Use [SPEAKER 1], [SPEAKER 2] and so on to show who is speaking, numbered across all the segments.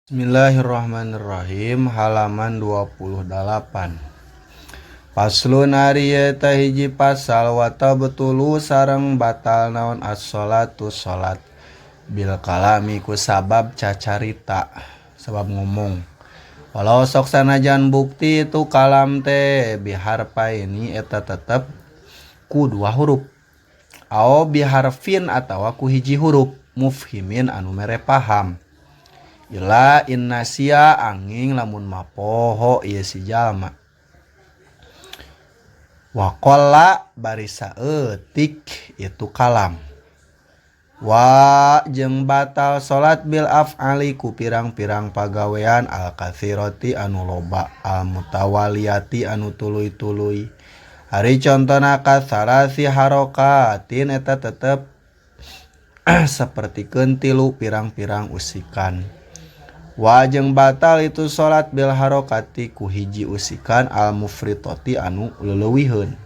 [SPEAKER 1] Bismillahirrahmanirrahim halaman 28. Faslun ari eta hiji pasal wa tabtulu sareng batal naon as-sholatu salat bil kalami ku sabab cacarita sabab ngomong walau sok sanajan bukti itu kalam teh biharpaini eta tetep ku dua huruf Aw biharfin atawa ku hiji hurup mufhimin anu mere paham. Illa in nasiya anging lamun mapoho ieu si jalma. Wa qalla bari saeutik itu kalam. Wa jeung batal salat bil af'ali ku pirang-pirang pagawean al katsirati anu loba al mutawaliyati anu tuluy-tuluy. Ari contona kasalasi harokatin eta tetep sapertikeun tilu pirang-pirang usikan. Wa jeung batal itu salat bil harokati ku hiji usikan al mufritoti anu leleuwiheun.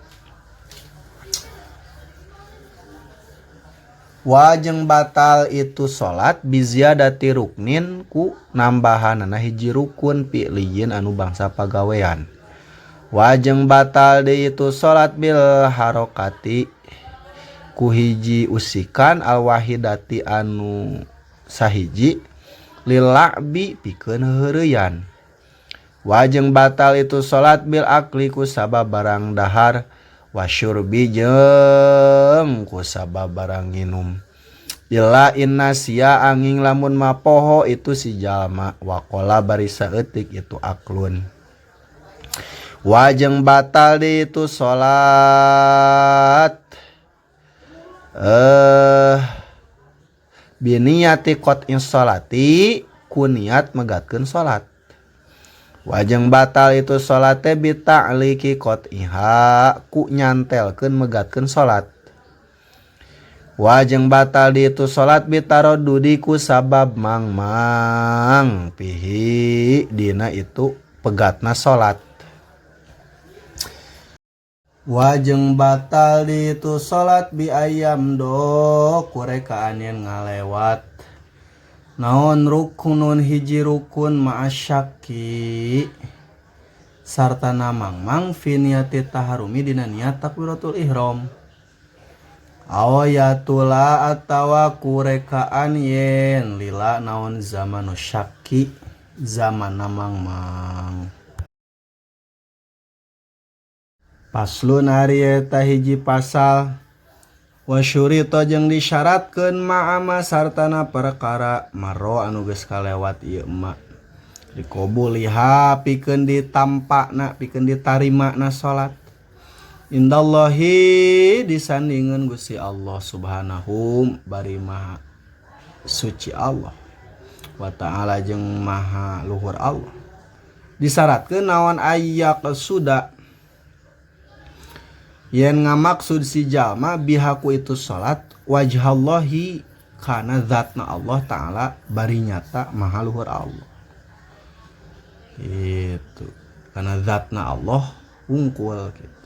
[SPEAKER 1] Wa jeung batal itu salat biziadati ruknin ku nambahanana hiji rukun fi'liyin anu bangsa pagawean. Wa jeung batal deui itu salat bil harokati ku hiji usikan al wahidati anu sahiji lil la'bi pikeun heureuyeuan. Wa jeung batal itu salat bil akli ku sabab barang dahar wa syurbi jeung ku sabab barang nginum. Illa in nasiya anging lamun mapoho itu si jalma waqala bari saeutik itu aklun. Wa jeung batal di itu salat biniyati qat'in sholati ku niat megatkeun salat. Wa jeung batal itu salat teh bita'liqi qat'iha ku nyantelkeun megatkeun salat. Wa jeung batal di itu salat bitaradudi ku sabab mangmang pihi dina itu pegatna salat. Wa jeung batal di itu salat bi ayam do kurekaan yen ngalewat naon rukunun hiji rukun ma'asyaki sarta namangmang fi niyati taharumi dina niat takbiratul ihram. Awayatula atawa kurekaan yen lila naon zamanu syaki zaman namangmang. Paslon ari eta hiji pasal wa syurita jeung disyaratkeun ma'ama sartana perkara maro anu geus kalewat ieu emak dikobuliha pikeun ditampakna pikeun ditarimana salat indallahi disandingan Gusti Allah subhanahu bari maha suci Allah wa ta'ala jeung maha luhur Allah disyaratkeun naon ayak suda yen ngamaksud si jalma bihaku itu salat wajhallahi kana zatna Allah ta'ala bari nyata maha luhur Allah gitu karena zatna Allah wungkul gitu.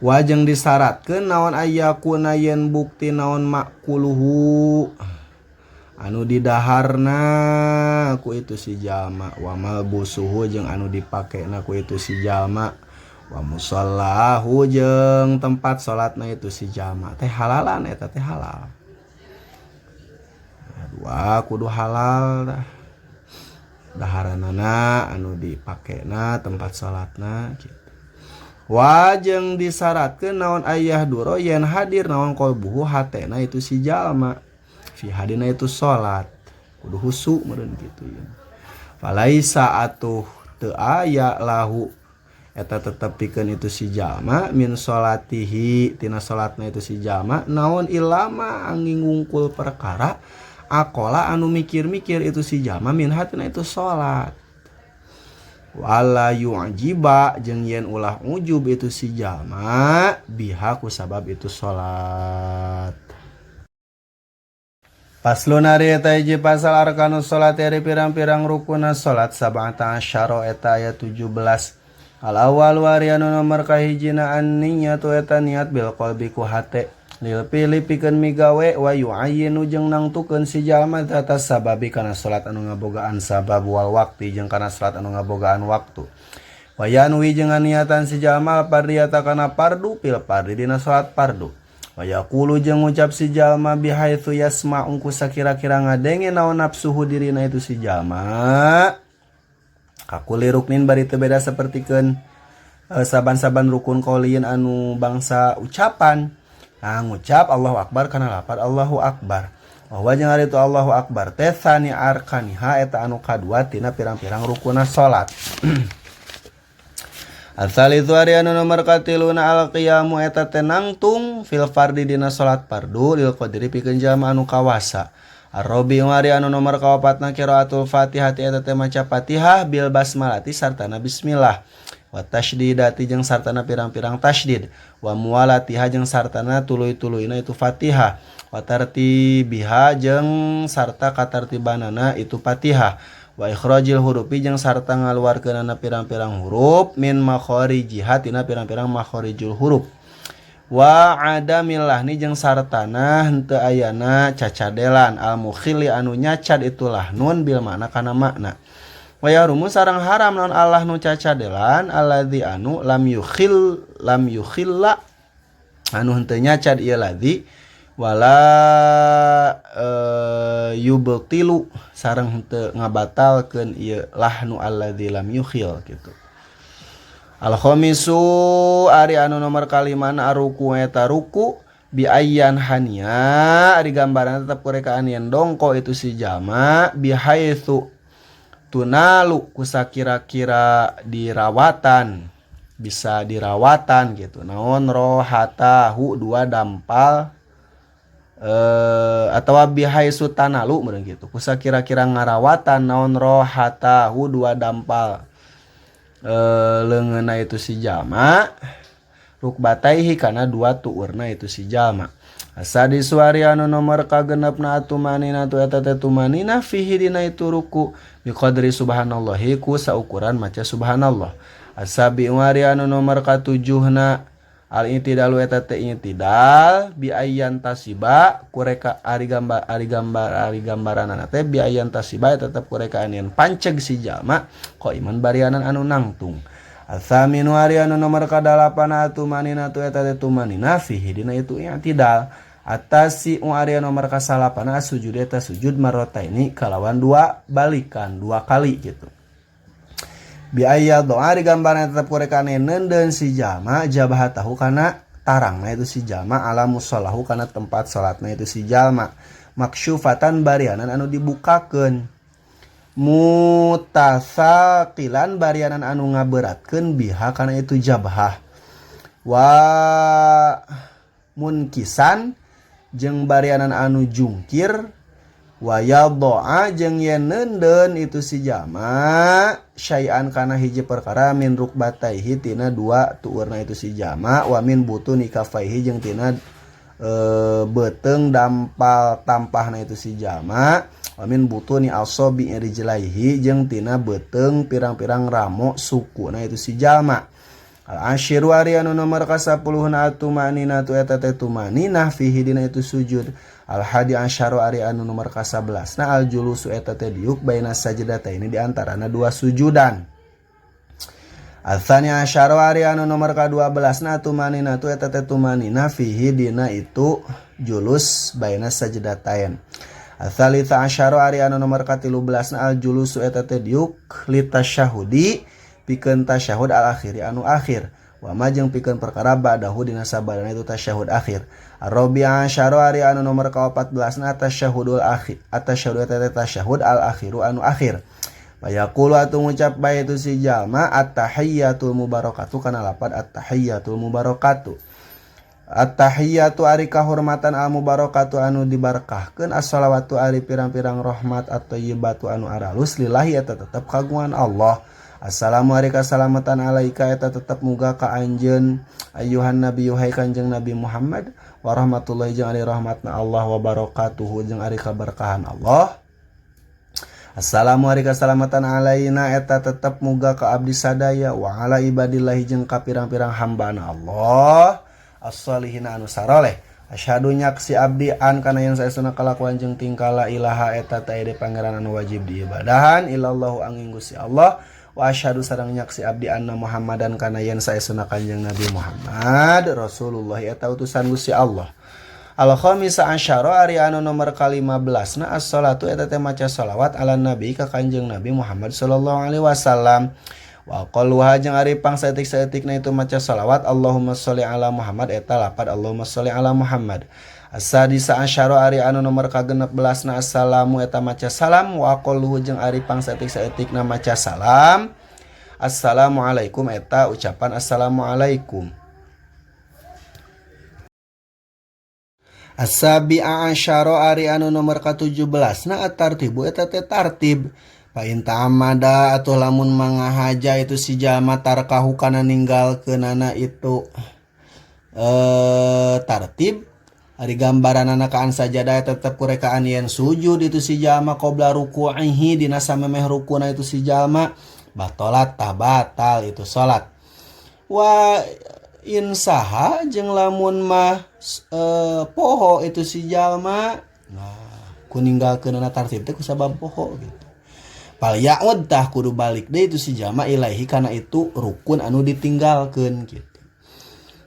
[SPEAKER 1] Wajeng disyaratkeun naon ayakuna yen bukti naon makuluhu anu didaharna ku itu si jalma wa malbusuhu jeung anu dipakena ku itu si jalma wa musallahu jeung tempat salatna itu si jalma teh halalan eta teh halal. Dua kudu halal dah daharanana anu dipakena tempat salatna gitu. Wajeng disyaratkeun naon ayah duro yen hadir naon qalbuhu hatena itu si jalma fi hadina itu salat kudu husu meureun kitu ya. Falaisa atuh teu aya lahu eta tetep pikeun itu si jalma min salatihi tina salatna itu si jalma naon ilama angin ngungkul perkara akola anu mikir-mikir itu si jalma min hatina itu salat. Wala yu'jiba jeung yen ulah ujub itu si jalma biha ku sabab itu salat. Paslon ari eta hiji pasal arkanus salat ari pirang-pirang rukuna salat sab'ata asyara eta aya 17. Al awal wari anu nomor kahijina an niyatu eta niat bil qalbi ku hate. Lil fi'li pikeun migawe wa yu'ayyinu jeung nangtukeun si jalma atas sababi kana salat anu ngabogaan sabab wal waqti jeung kana salat anu ngabogaan waktu. Wa yanwi jeung nganiatan si jalma al fardiyata kana fardu fil fardi dina salat fardu. Wa yaqulu jeung ngucap si jalma bihaitsu yasma'u ku sakira-kira ngadenge naon nafsuhu dirina itu si jalma. Kakuli ruknin bari teu beda sapertikeun saban-saban rukun qauliyin anu bangsa ucapan. Nah, ngucap Allahu Akbar kana lapad Allahu Akbar. Wa jeung ari itu Allahu Akbar teh tsani arkaniha eta anu kadua tina pirang-pirang rukunna salat. Al-tsalitsu ari anu nomor katiluna al-qiyamu eta teh nangtung fil fardi dina salat fardu lil qadri pikeun jalma anu kawasa. Ar-rabi'u ari anu nomor kaopatna qiraatul Fatihah eta teh maca Fatihah bil basmalati sartana bismillah. Wa tasydidati jeung sartana pirang-pirang tasydid wa muwalatiha jeung sartana tuluy-tuluyna itu Fatihah wa tartibiha jeung sarta katartibanana itu Fatihah wa ikhrajil hurufi jeung sarta ngaluarkeunana pirang-pirang huruf min makharijiha tina pirang-pirang makharijul huruf wa adamil lahni jeung sartana henteu ayana cacadelan al mukhili anu nyacad itulah nun bil makna kana makna. Wa yahrumu sareng haram naon Allah nu cacadelan alladzi anu lam yukhil lam yukhilla anu henteu nyacad ieu ladzi wala yubtilu sareng henteu ngabatalkeun ieu lahnu alladzi lam yukhil kitu. Al khamisu ari anu nomor kalimana ruku eta ruku bi ayyan hania ari gambaran tetep kurekaan yen dongko itu si jalma bi haitsu tunalu kusakira-kira dirawatan bisa dirawatan gitu naon rohatahu dua dampal atau bihaisu tanalu meureun gitu kusakira-kira ngarawatan naon rohatahu dua dampal leungeunna itu si jalma rukbataihi kana dua tuurna itu si jalma. Asadisu ari anu nomor kagenepna atumanina tu eta teh tumanina fihi dina itu ruku biqadri subhanallahi ku saukuran maca subhanallah. Asabi'u ari anu nomor katujuhna al i'tidalu eta teh i'tidal bi ayyan tasiba kureka ari gambar ari gambar ari gambaranana teh bi ayyan tasiba tetep kurekaan yen panceg si jalma qaiman barianan anu nangtung. Atsaminu ari anu nomor kadalapan atumanina tu eta teh tumanina fihi dina itu i'tidal. Atasi ari anu nomor kasalapana sujud eta sujud marrataini kalawan dua balikan dua kali gitu. Bi ayya doa ari gambaran tetep kurekane neundeun si jalma jabhatahu kana tarangna itu si jalma ala musallahu kana tempat salatna itu si jalma maksyufatan barianan anu dibukakeun mutasaqilan barianan anu ngaberatkeun biha kana itu jabhah wa munkisan jeung barianan anu jungkir wa yadha'a jeung yen neundeun itu si jalma syai'an kana hiji perkara min rukbataihi tina dua tuurna itu si jalma wa min butuni kafaihi jeung tina beuteung dampal tampahna itu si jalma wa min butuni asabi rijlaihi jeung tina beuteung pirang-pirang ramo sukuna itu si jalma. Al asyiru ari anu nomor ka-10na atumanina tu eta teh tumanina fihi dina itu sujud. Al hadi asyaru ari anu nomor ka-11 na al julusu eta teh diuk baina sajdataini di antarana dua sujudan. Al tsani asyaru ari anu nomor ka-12 na tumanina tu eta teh tumanina fihi dina itu julus baina sajdatain. Al tsalitsa asyaru ari anu nomor ka-13 na al julusu eta teh diuk litasyahudi pikeun tasyahud al akhiri anu akhir wa ma jeung pikeun perkara ba'dahu dina sabadana itu tasyahud akhir. Ar-rabi'a asyaru ari anu nomor ka-14 na tasyahudul akhir atasyahud eta tasyahud al akhiru anu akhir. Fayaqulu atuh ngucap bae itu si jalma at-tahiyyatul mubarakatuh kana lapad at-tahiyyatul mubarakatuh. At-tahiyyatu ari kahormatan al mubarakatuh anu dibarkahkeun as-salawatu ari pirang-pirang rahmat at-thayyibatu anu aralus lillahi eta tetep kagungan Allah. Assalamu alaikum salamatan alaika eta tetep muga ka anjeun ayuhan nabi hai kanjeng Nabi Muhammad warahmatullahi jeung ari rahmatna Allah wa barakatuhu jeung ari kaberkahan Allah. Assalamu alaikum salamatan alaina eta tetep muga ka abdi sadaya wa ala ibadillahi jeung ka pirang-pirang hambana Allah as-solihina anu saroleh. Asyhadu nyaksi abdi an kana yen saestuna kalakuan jeung tingkah la ilaha eta teu aya pangeran anu wajib diibadahan illallahu angin Gusti Allah. Wa asyhadu sareng nyaksi abdi anna Muhammadan kana yen saestuna Kanjeng Nabi Muhammad Rasulullah eta utusan Gusti Allah. Al khamisa asyara ari anu nomor ka-15 na as-salatu eta teh maca salawat ala nabi ka Kanjeng Nabi Muhammad sallallahu alaihi wasallam. Wa aqalluha jeung ari pang saeutik-saeutikna itu maca salawat Allahumma sholli ala Muhammad eta lapad Allahumma sholli ala Muhammad. Asadisa asyara ari anu nomor ka-16 na assalamu eta maca salam. Wa aqalluhu jeung ari pang saeutik-saeutikna maca salam assalamualaikum eta ucapan assalamualaikum. Asabi'a asyara ari anu nomor ka-17 na at-tartibu eta teh tartib. Fa in ta'amada atuh lamun mangahaja itu si jalma tarkahu kana ninggalkeunana itu tartib. Ari gambaranana kaan sajadah tetep kurekaan yen sujud itu si jalma qabla ruku'ihi dina samemeh rukuna itu si jalma, batalat tah batal itu salat. Wa insaha jeung lamun mah poho itu si jalma, nah ku ninggalkeunana tartib teh kusabab poho gitu. Fal ya'ud tah kudu balik deui itu si jalma ilaihi kana itu rukun anu ditinggalkeun gitu.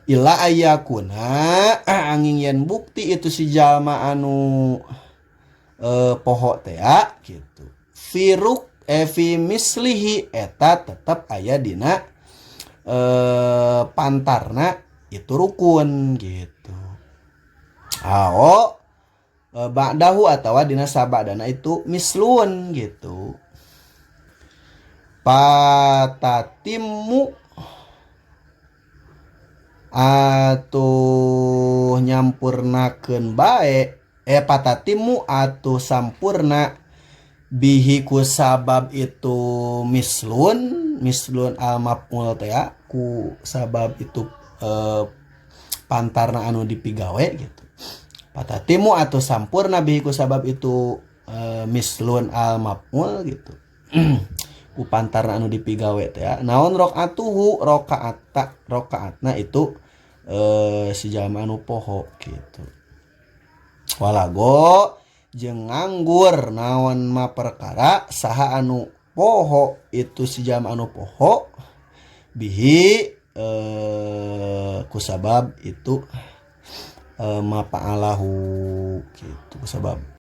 [SPEAKER 1] Ila ayakuna angin yen bukti itu si jalma anu poho teh gitu. Firuk fi mislihi eta tetep aya dina pantarna itu rukun gitu. Ao ba'dahu atawa dina sabadana itu mislun gitu. Patatimu atuh nyampurnakeun bae patatimu atuh sampurna bihi ku sabab itu mislun, mislun al maf'ul teh ku sabab itu pantarna anu dipigawe gitu. Patatimu atuh sampurna bihi ku sabab itu mislun al maf'ul gitu. Ku pantarna anu dipigawe teh naon rakaatuhu rakaata rakaatna itu si jalma anu poho gitu. Walago jeung nganggur naon ma perkara saha anu poho itu si jalma anu poho bihi kusabab itu ma fa'alahu gitu kusabab.